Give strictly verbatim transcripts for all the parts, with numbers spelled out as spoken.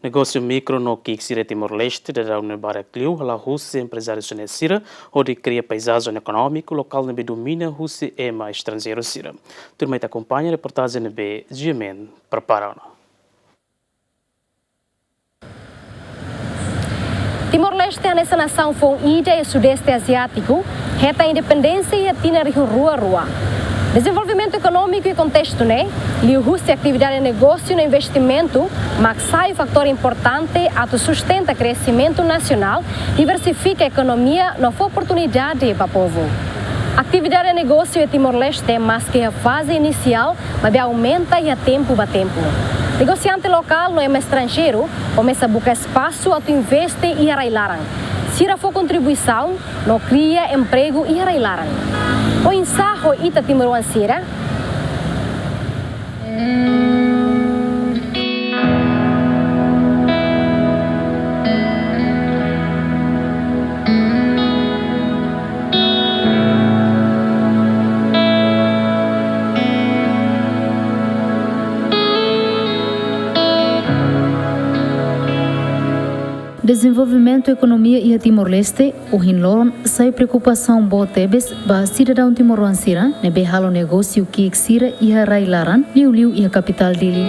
Negósiu mikro no ki'ik sira iha Timor-Leste daudaun ne'e barak liu hala'o husi emprezáriu sira-ne'e sira, hodi kria paizajen ekonómiku lokál ne'ebé domina husi ema estranjeiru sira. Tuirmai ita akompaña reportajen ne'ebé G M N prepara ona. Timor-Leste hanesan nasaun foun ida iha Sudeste Aziátiku, hetan independénsia iha tinan rihun rua rua. Dezenvolvimentu ekonómiku iha kontestu ne'e, liuhusi atividade negósiu no investimentu, mak sai fatór importante atu sustenta kresimentu nasionál, diversifika ekonomia no fó oportunidade ba povu. Atividade negósiu iha Timor-Leste, maski iha faze inisiál, maibé aumenta iha tempu ba tempu. Negosiante lokál no ema estranjeiru komesa buka espasu atu investe iha rai-laran. Sira fó kontribuisaun no kria empregu iha rai-laran. Oinsá ho ita timoroan sira? Dezenvolvimentu ekonomia iha Timor-Leste ohin loron sai preokupasaun boot tebes ba sidadaun timoroan sira ne'ebé halo negósiu ki'ik sira iha rai-laran, liuliu iha kapitál Dili.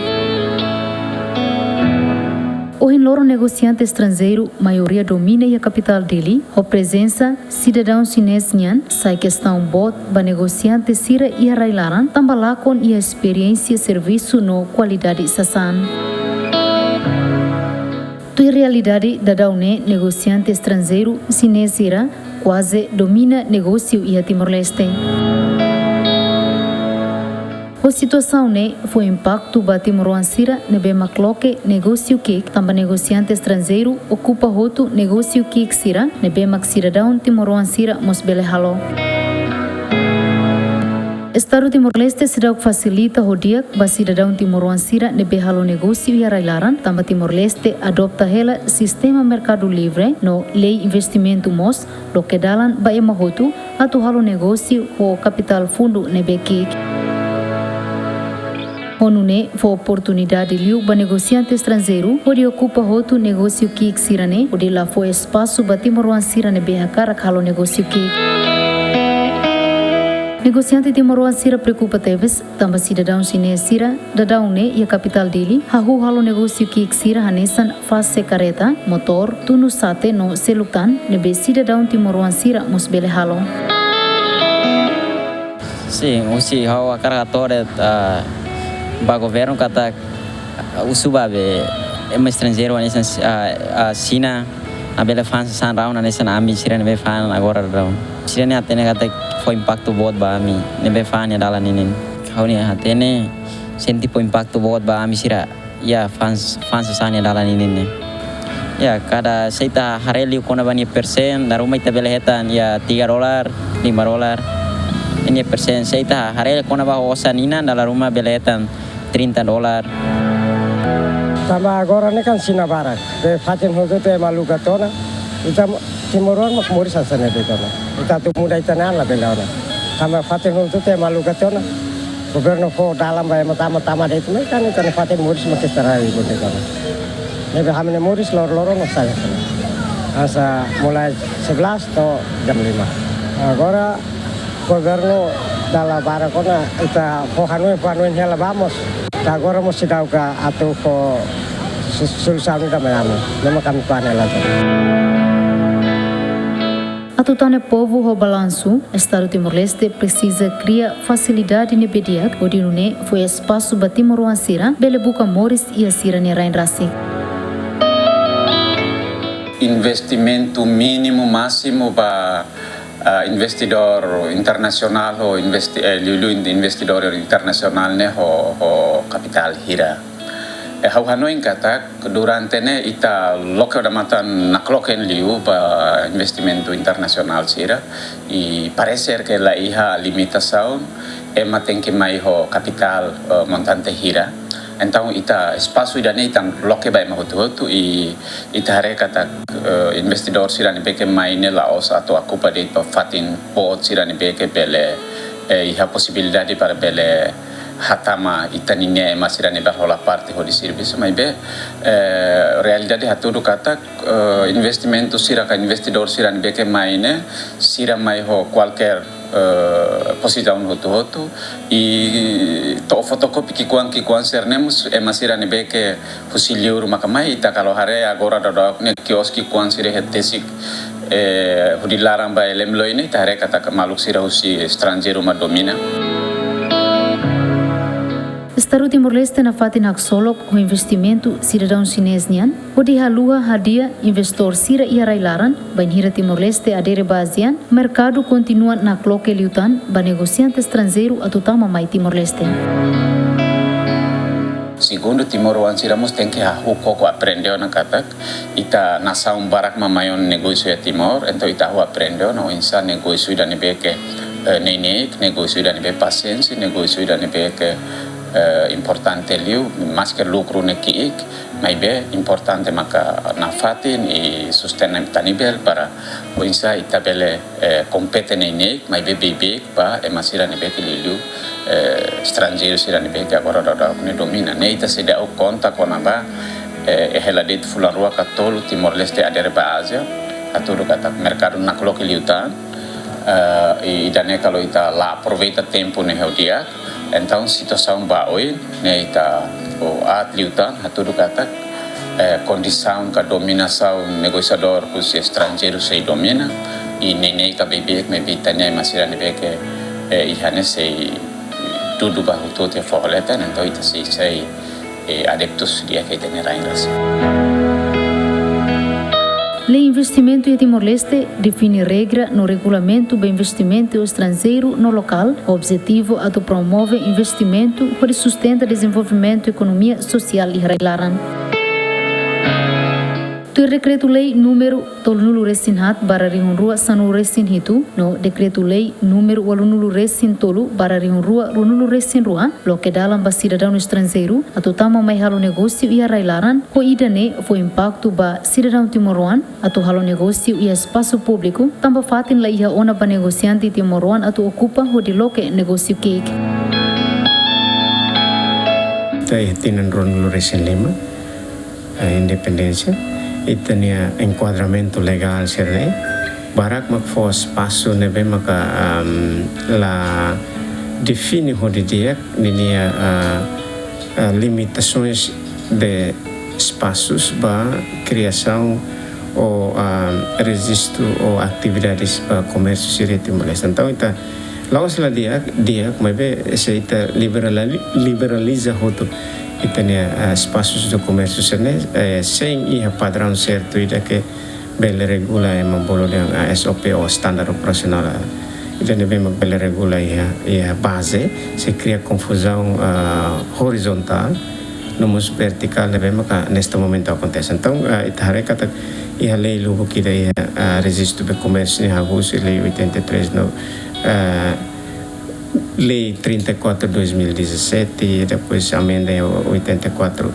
Ohin loron negosiante estranjeiru maioria domina iha kapitál Dili, ho prezensa sidadaun xinés nian, sai kestaun boot ba negosiante sira iha rai-laran, tanba lakon iha esperiénsia servisu no kualidade sasán. Tuir realidade daudaun ne'e negosiante estranjeiru xinés sira kuaze domina negósiu iha Timor-Leste. Ho situasaun ne'e fó impaktu ba timoroan sira ne'ebé mak loke negósiu ki'ik, tanba negosiante estranjeiru okupa hotu negósiu ki'ik sira ne'ebé mak sidadaun timoroan sira mós bele halo. Estadu Timor-Leste seidauk fasilita ho di'ak ba sidadaun timoroan sira ne'ebé halo negósiu iha rai-laran, tanba Timor-Leste adota hela sistema merkadu livre no lei investimentu mós loke dalan ba ema hotu atu halo negósiu ho kapitál fundu ne'ebé ki'ik. Ho nune'e fó oportunidade liu ba negosiante estranjeiru hodi okupa hotu negósiu ki'ik sira-ne'e, hodi la fó espasu ba timoroan sira ne'ebé hakarak halo negósiu ki'ik. Negosiante timoroan sira preokupa tebes, tanba sidadaun xinés sira daudaun ne'e iha kapitál Dili hahú halo negósiu ki'ik sira hanesan fase kareta, motór, tunu sate no seluk tan, ne'ebé sidadaun timoroan sira mós bele halo. Sin, husi ha'u hakarak hato'o de'it, ah, ba governu katak, ah, husu ba be ema estranjeiru hanesan, ah, ah, Xina, labele fa'an sasán rau hanesan ami sira ne'ebé fa'an agora rau. Sira-ne'e hatene katak fó impaktu boot ba ami ne'ebé fa'an iha dalan ninin. Ha'u-nia hatene sente fó impaktu boot ba ami sira, iha fa'an, fa'an sasán iha dalan ninin ne'e. Ya, kada se ita haree liu kona-ba nia persén, dala ruma ita bele hetan iha tiga dolar, lima dolar. Nia persén, se ita haree kona-ba osan inan, dala ruma bele hetan trinta dolar. Tanba agora ne'e kan Xina barak, be fatin hotu-hotu ema aluga tiha ona. Ita timoroan mak moris hanesan ne'e de'it ona. Ita atu muda ita-nia an labele ona. Tanba fatin hotu-hotu ema aluga tiha ona. Governu fó dalan ba ema tama, tama de'it, maibé kan ita-nia fatin moris mak estraga de'it ona. Ne'ebé ami-nia moris loroloron mak sai hanesan ne'e. Hanesan mulai sebelas to'o jam lima. Agora governu dala barak ona ita fó hanoin, fó hanoin hela ba mós. To'o agora mós seidauk atu fó su-, solusaun ida mai ami. Ne'e mak ami fa'an hela. Atu tane povu ho balansu, Estadu Timor-Leste presiza kria fasilidade ne'ebé di'ak, hodi nune'e fó espasu ba timoroan sira bele buka moris iha sira-nia rain rasik. Investimentu mínimu másimu ba, ah, investidór internasionál ho investi-, eh, liuliu investidór internasionál ne'e ho, ho kapitál hira. Eh, ha'u hanoin katak durante ne'e ita loke odamatan nakloke liu ba investimentu internasionál sira, i parese ke la iha limitasaun, ema tenke mai ho kapitál, eh, montante hira. Entaun ita espasu ida-ne'e ita loke ba ema hotu-hotu, i ita haree katak, eh, investidór sira ne'ebé ke mai ne'e la'ós atu okupa de'it ba fatin boot sira ne'ebé ke bele, eh, iha posibilidade para bele hatama ita-nia ema sira ne'ebé hola parte hodi servisu, maibé, eh, realidade hatudu katak, eh, investimentu sira ka investidór sira ne'ebé ke mai ne'e, sira mai ho kualkér, eh, pozisaun hotu-hotu, i to'o fotokópia ki'ikoan-ki'ikoan sira-ne'e mós ema sira ne'ebé ke husi liur maka mai, ita kalau haree agora daudaun ne'e kios ki'ikoan sira iha tesik, eh, hudi laran ba Elem Loi ne'e, ita haree katak maluk sira husi estranjeiru mak domina. Estadu Timor-Leste nafatin haksolok ho investimentu sidadaun xinés nian, hodi haluha hadi'a investidór sira iha rai-laran, bainhira Timor-Leste adere ba ASEAN, merkadu kontinua nakloke liután ba negosiante estranjeiru atu tama mai Timor-Leste. Segundu, timoroan sira mós tenke hahú koko aprende ona katak ita nasaun barak mak mai ona negósiu iha Timor, entaun ita hahú aprende ona oinsá negósiu ida ne'ebé ke, eh, neineik, negósiu ida ne'ebé pasiénsia, negósiu ida ne'ebé ke, eh, importante liu, maske lukru ne'e ki'ik, maibé importante maka nafatin i sustentabilidade para oinsá ita bele, eh, kompete neineik, maibé beibeik ba ema sira ne'ebé ke liuliu, eh, estranjeiru sira ne'ebé ke agora daudaun ne'e domina. Ne'e ita seidauk konta kona-ba, eh, iha hela de'it fulan rua ka tolu Timor-Leste adere ba ASEAN, hatudu katak merkadu nakloke liután, eh, i ida-ne'e kalau ita la aproveita tempu ne'e ho di'ak, entaun situasaun ba oin ne'e ita, o, aat liután, hatudu katak, eh, kondisaun ka dominasaun negosiadór husi estranjeiru sei domina, i neineik ka beibeik, maibé ita-nia ema sira ne'ebé ke, eh, iha ne'e sei dudu ba hotu-hotu iha foho leten, entaun ita sei, sei, eh, adeptus di'ak iha ita-nia rain rasik. Lei Investimentu iha Timor-Leste define regra no regulamentu ba investimentu estranjeiru no lokál, objetivu atu promove investimentu hodi sustenta dezenvolvimentu ekonomia sosiál iha rai-laran. Tuir Dekretu-Lei númeru tolunulu resin haat barra rihun rua sanulu resin hitu, no Dekretu-Lei númeru ualunulu resin tolu barra rihun rua ruanulu resin rua, loke dalan ba sidadaun estranjeiru atu tama mai halo negósiu iha rai-laran, ho ida-ne'e fó impaktu ba sidadaun timoroan atu halo negósiu iha espasu públiku, tanba fatin la iha ona ba negosiante timoroan atu okupa hodi loke negósiu ki'ik. Ita iha tinan ruanulu resin lima, eh, independénsia, ita-nia enkuadramentu legál sira-ne'e barak mak fó espasu ne'ebé maka, am, la define ho di'ak ninia, ah, ah, limitasoens de espasus ba kriasaun ou, ah, rejistu ou atividades ba komérsiu sira iha Timor-Leste. Entaun, ita la'ós la di'ak, di'ak, maibé se ita liberali-, liberaliza hotu ita-nia, ah, espasus de komérsiu sira-ne'e, eh, sein iha padraun sertu ida ke bele regula ema bolu dehan, ah, S O P ou standar operasionál, ah, ida ne'ebé mak bele regula iha, iha baze, sei kria konfuzaun, ah, horizontál, no mós vertikál ne'ebé maka neste momentu akontese. Entaun, ah, ita haree katak iha lei lubuk ida iha, ah, rejistu ba komérsiu ne'e hahú husi lei oitenta e três no, ah, lei trinta e quatro dois mil e dezassete, e depois amenda em oitenta e quatro,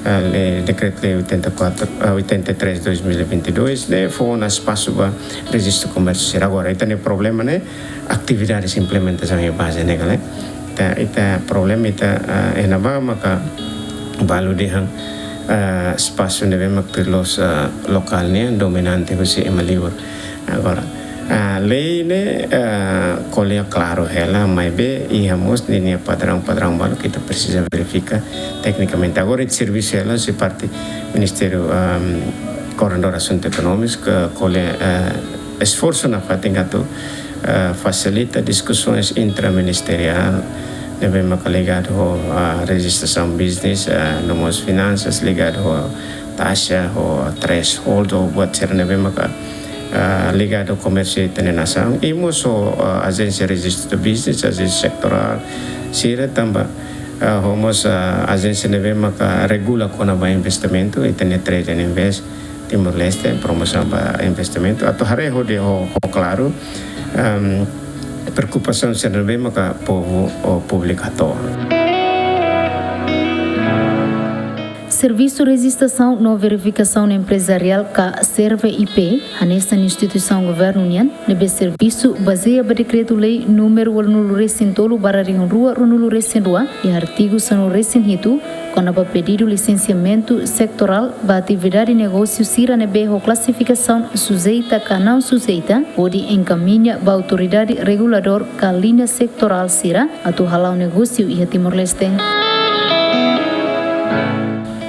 ah, lei, Dekretu-Lei oitenta e quatro, ah, oitenta e três dois mil e vinte e dois, ne'e fó ona espasu ba rejistu komérsiu sira. Agora, ita-nia problema ne'e atividades implementasaun iha baze ne'e ka lae. Ita, ita problema ita, ah, iha ne'ebá maka balu dehan, ah, espasu ne'ebé mak tuir loos, ah, lokál nian dominante husi ema liur. Agora, ah, lei ne'e, ah, ko'alia klaru hela, maibé iha mós ninia padraun-padraun balu ke ita presiza verifika teknikamente. Agora, ita servisu hela husi parte Ministériu, ahm, Koordenadór Asuntu Ekonómiku, ke ko'alia, ah, esforsu nafatin atu, ah, fasilita diskusoens intraministeriál, ne'ebé maka ligadu ho, ah, rejistrasaun business, ah, no mós finansas, ligadu ho taxa, ho threshold, ho buat sira ne'ebé maka, ah, ligadu ho komérsiu iha ita-nia nasaun. I mós ho, ah, ajénsia rejistu business, ajénsia setorál sira tanba, ah, ho mós, ah, ajénsia ne'ebé maka regula kona-ba investimentu, ita-nia Trade and Invest Timor-Leste, promosaun ba investimentu. Atu haree hodi ho, ho klaru, ehm, preokupasaun sira ne'ebé maka povu ou públiku hato'o. Servisu Rejistrasaun no Verifikasaun Emprezariál ka SERVE-I P, hanesan instituisaun governu nian, ne'ebé servisu bazeia ba Dekretu-Lei númeru walu-nulu-resin-tolu barra rihun rua ruanulu-resin-rua, iha artigu sanulu-resin-hitu, kona-ba pedidu lisensiamentu setorál ba atividade negósiu sira ne'ebé ho klasifikasaun sujeita ka não sujeita, hodi enkamiña ba autoridade reguladór ka liña setorál sira atu hala'o negósiu iha Timor-Leste.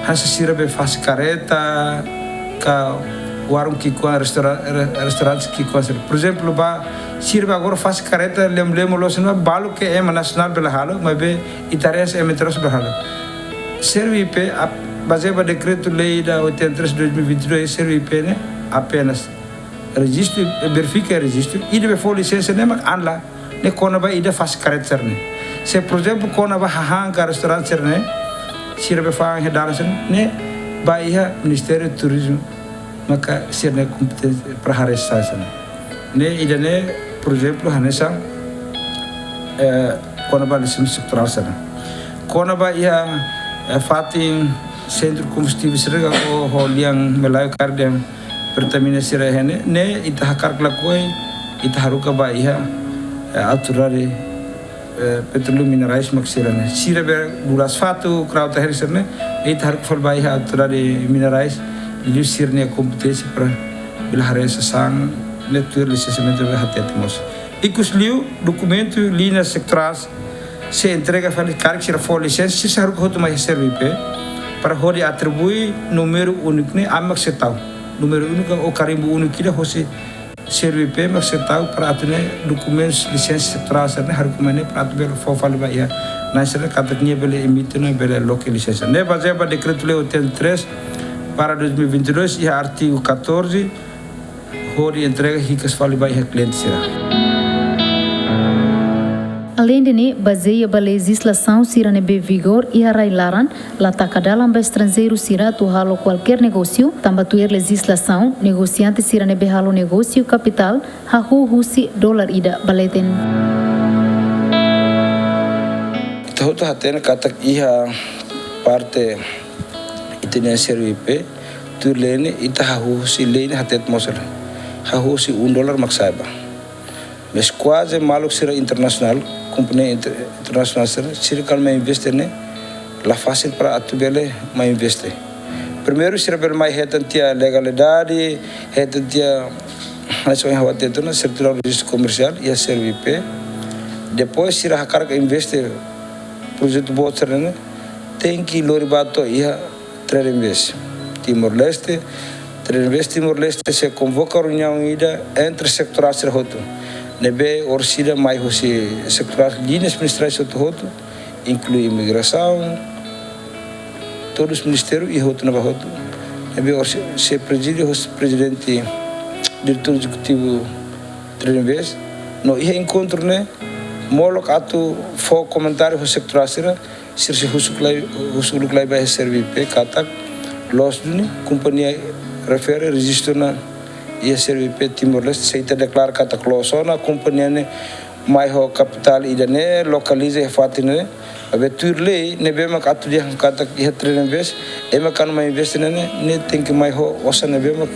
Hanesan sira be fase kareta, ka warung ki'ikoan, restaura-, re-, restaurante ki'ikoan sira. Por ezemplu, ba sira be agora fase kareta, lemu-lemu loos ona, balu ke ema nasionál bele halo, maibé ita haree ema terus bele halo. SERVE-I P, a, bazeia ba Dekretu-Lei ida oitenta e três dois mil e vinte e dois, SERVE-I P ne'e apenas rejistu, verifika rejistu, ida be fó lisensa ne'e mak an la, ne'e kona-ba ida fase kareta sira-ne'e. Se, por ezemplu, kona-ba hahán ka restaurante sira-ne'e, sira be fa'an iha dalan sira-ne'e, ne'e ba iha Ministériu Turizmu, maka sira-ne'e kompeténsia para haree sasana. Ne'e ida-ne'e, por ezemplu, hanesan, eh, kona-ba lisensa setorál sira-ne'e. Kona-ba iha, eh, fatin sentru kombustivel sira ka ho, ho lian Melayu kaer dehan Pertamina sira iha ne'e, ne'e ita hakarak lakohi, ita haruka ba iha, eh, autoridade, eh, petróleu minerais mak sira-ne'e. Sira be gulas fatu, krau tahir sira-ne'e, ita haruka fali ba iha autoridade minerais, liuliu sira-nia kompeténsia para bele haree sasán, ne'e tuir lisensiamentu be hatete mós. Ikusliu, dokumentu, liña setorál, sei entrega fali karik sira fó lisensa, sira sei haruka hotu mai SERVE-I P, para hodi atribui númeru úniku ne'e ami mak sei tau. Númeru úniku ou karimbu úniku ida hosi SERVE-I P mak sei tau para atu ne'e dokumentus lisensa setorál sira-ne'e haruka mai ne'e para atu bele fó fali ba iha na'in sira-ne'e katak nia bele emite ona, bele loke lisensa. Ne'e bazeia ba Dekretu-Lei oitenta e três barra dois mil e vinte e dois, iha artigu catorze, hodi entrega hikas fali ba iha kliente sira. Aleinde ne'e, bazeia ba lejizlasaun sira ne'ebé vigór iha rai-laran, la taka dalan ba estranjeiru sira atu halo kualkér negósiu, tanba tuir lejizlasaun, negosiante sira ne'ebé halo negósiu kapitál hahú husi dolar ida ba leten. Ita hotu hatene katak iha parte ita-nia SERVE-I P, tuir lei ne'e ita hahú husi lei ne'e hatete mós hela. Hahú husi um dólar mak sa'e ba. Mas kuaze maluk sira internasionál, kompañia inter-, internasionál sira, sira kuandu mai investe ne'e, la fasil para atu bele mai investe. Primeiru sira bele mai hetan tiha legalidade, hetan tiha, hanesan ohin ha'u hatete ona, sertifikadu rejistu komersiál iha SERVE-I P. Depois sira hakarak investe projetu boot sira-ne'e, tenke lori ba to'o iha Trade Invest Timor-Leste. Trade Invest Timor-Leste sei konvoka reuniaun ida entre setorál sira hotu. Ne'ebé orsida mai hosi setorál liñas ministeriais hotu-hotu, inklui imigrasaun, todos ministériu i hotu ne'ebá hotu. Ne'ebé orsida sei prezide hosi prezidente, diretór ezekutivu Trade Invest. No iha enkontru ne'e, molok atu fó komentáriu ho setorál sira, sira sei husu uluk lai, husu uluk lai ba iha SERVE-I P katak loos duni, kompañia refere rejistu ona iha SERVE-I P Timor-Leste, se ita deklara katak loos ona, kompañia ne'e mai ho kapitál ida-ne'e, lokaliza iha fatin ne'e, maibé tuir lei ne'ebé mak atu dehan katak iha Trade Invest, ema kuandu mai investe ne'e, ne'e tenke mai ho osan ne'ebé mak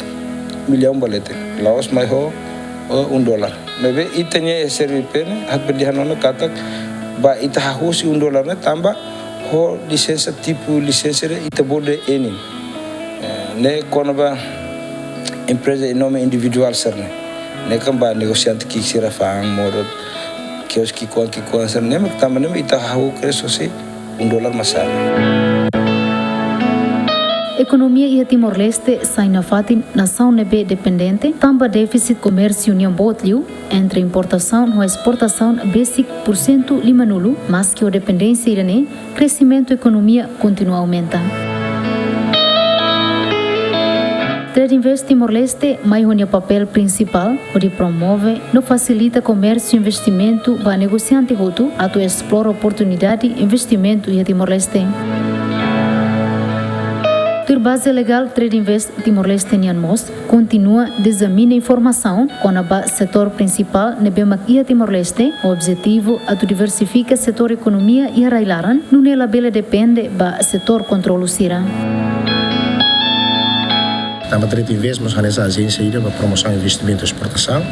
millaun ba leten. La'ós mai ho, ho um dólar. Maibé ita-nia SERVE-I P ne'e, ha'u bele dehan ona katak ba ita hahú husi um dólar ne'e tanba ho lisensa, tipu lisensa ida ita bolu dehan N. Eh, ne'e kona-ba empreza iha nome individuál sira-ne'e. Ne'e kan ba negosiante ki'ik sira fa'an modo kios ki'ikoan ki'ikoan sira-ne'e mak tanba ne'e mak ita hahú kedas hosi um dólar mak sa'e. Ekonomia iha Timor-Leste sai nafatin nasaun ne'ebé dependente, tanba défisit komérsiu nian boot liu, entre importasaun ho esportasaun besik pursentu limanulu, maske ho dependénsia ida-ne'e, kresimentu ekonomia kontinua aumenta. Trade Invest Timor-Leste mai ho nia papél prinsipál, hodi promove no fasilita komérsiu investimentu ba negosiante hotu atu esplora oportunidade investimentu iha Timor-Leste. Tuir baze legál, Trade Invest Timor-Leste nian mós kontinua dizemina informasaun kona-ba setór prinsipál ne'ebé mak iha Timor-Leste, ho objetivu atu diversifika setór ekonomia iha rai-laran, nune'e labele depende ba setór kontrolu sira. Tanba Trade Invest mós hanesan ajénsia ida ba promosaun investimentu esportasaun.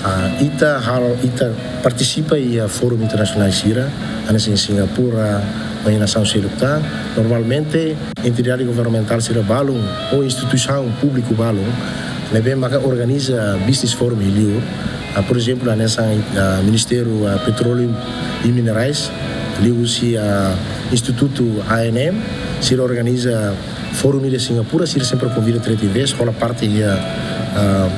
Ah, ita halo, ita partisipa iha fórum internasionál sira, hanesan iha Singapura, no iha nasaun seluk tan. Normalmente, entidade governamentál sira balun, ou instituisaun públiku balun, ne'ebé maka organiza business forum iha liur. Ah, por ezemplu, hanesan, ah, Ministériu, ah, Petróleu i Minerais, liuhusi, ah, Institutu A N M, sira organiza fórum iha Singapura, sira sempre konvida Trade Invest, hola parte iha, ah,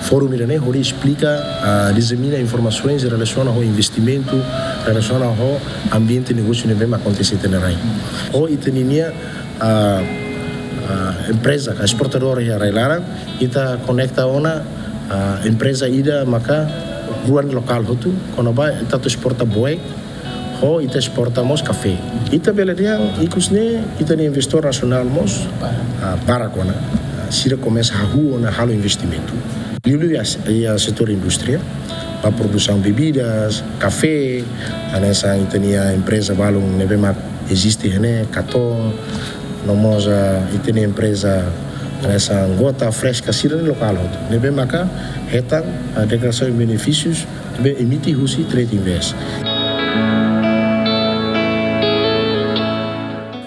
fórum ida-ne'e, hodi esplika, ah, dizemina informasaun relasiona ho investimentu, relasiona ho ambiente negósiu ne'ebé mak akontese iha ita-nia rai. Ho ita-nia, ah, ah, empreza, ka esportadór iha rai-laran, ita konekta ona, ah, empreza ida maka rua lokál hotu, kona-ba ita atu esporta boek, ho ita esporta mós kafé. Ita bele dehan ikus ne'e ita-nia investidór nasionál mós, ah, barak ona, ah, sira komesa hahú ona halo investimentu. Liuliu iha, iha setór indústria, ba produsaun bebidas, kafé, hanesan ita-nia empreza balun ne'ebé mak eziste iha ne'e, Katon, no mós, ah, ita-nia empreza hanesan Gota Freska, sira-ne'e lokál hotu. Ne'ebé maka hetan, ah, deklarasaun benefísius ne'ebé emite husi Trade Invest.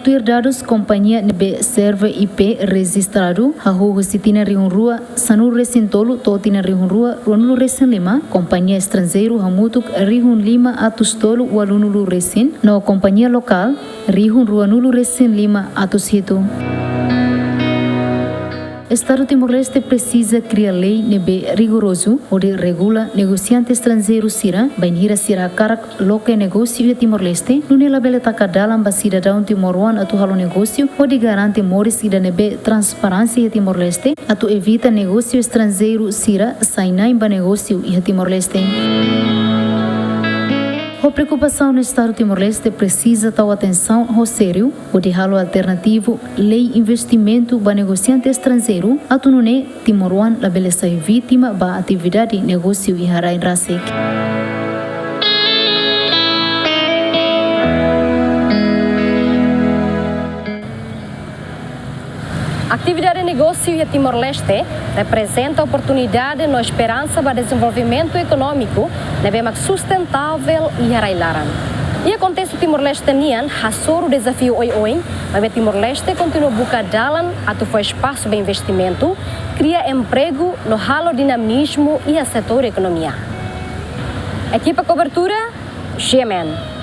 Tuir dadus, kompañia ne'ebé serve I P rejistradu hahú husi tinan rihun rua sanulu resin tolu to'o tinan rihun rua ruanulu resin lima, kompañia estranjeiru hamutuk rihun lima atus tolu ualunulu resin, no kompañia lokál rihun ruanulu resin lima atus hitu. Estadu Timor-Leste presiza kria lei ne'ebé rigorozu hodi regula negosiante estranjeiru sira, bainhira sira hakarak loke negósiu iha Timor-Leste, nune'e labele taka dalan ba sidadaun timoroan atu halo negósiu, hodi garante moris ida ne'ebé transparénsia iha Timor-Leste, atu evita negósiu estranjeiru sira sai-na'in ba negósiu iha Timor-Leste. Ho preokupasaun ne'e, Estadu Timor-Leste presiza tau atensaun ho sériu, hodi halo alternativu lei investimentu ba negosiante estranjeiru, atu nune'e timoroan labele sai vítima ba atividade negósiu iha rain rasik. Atividade negósiu iha Timor-Leste reprezenta oportunidade no esperansa ba dezenvolvimentu ekonómiku ne'ebé mak sustentável iha rai-laran. Iha kontestu Timor-Leste nian, hasoru dezafiu oioin, maibé Timor-Leste kontinua buka dalan atu fó espasu ba investimentu, kria empregu no halo dinamizmu iha setór ekonomia. Ekipa kobertura, G M N.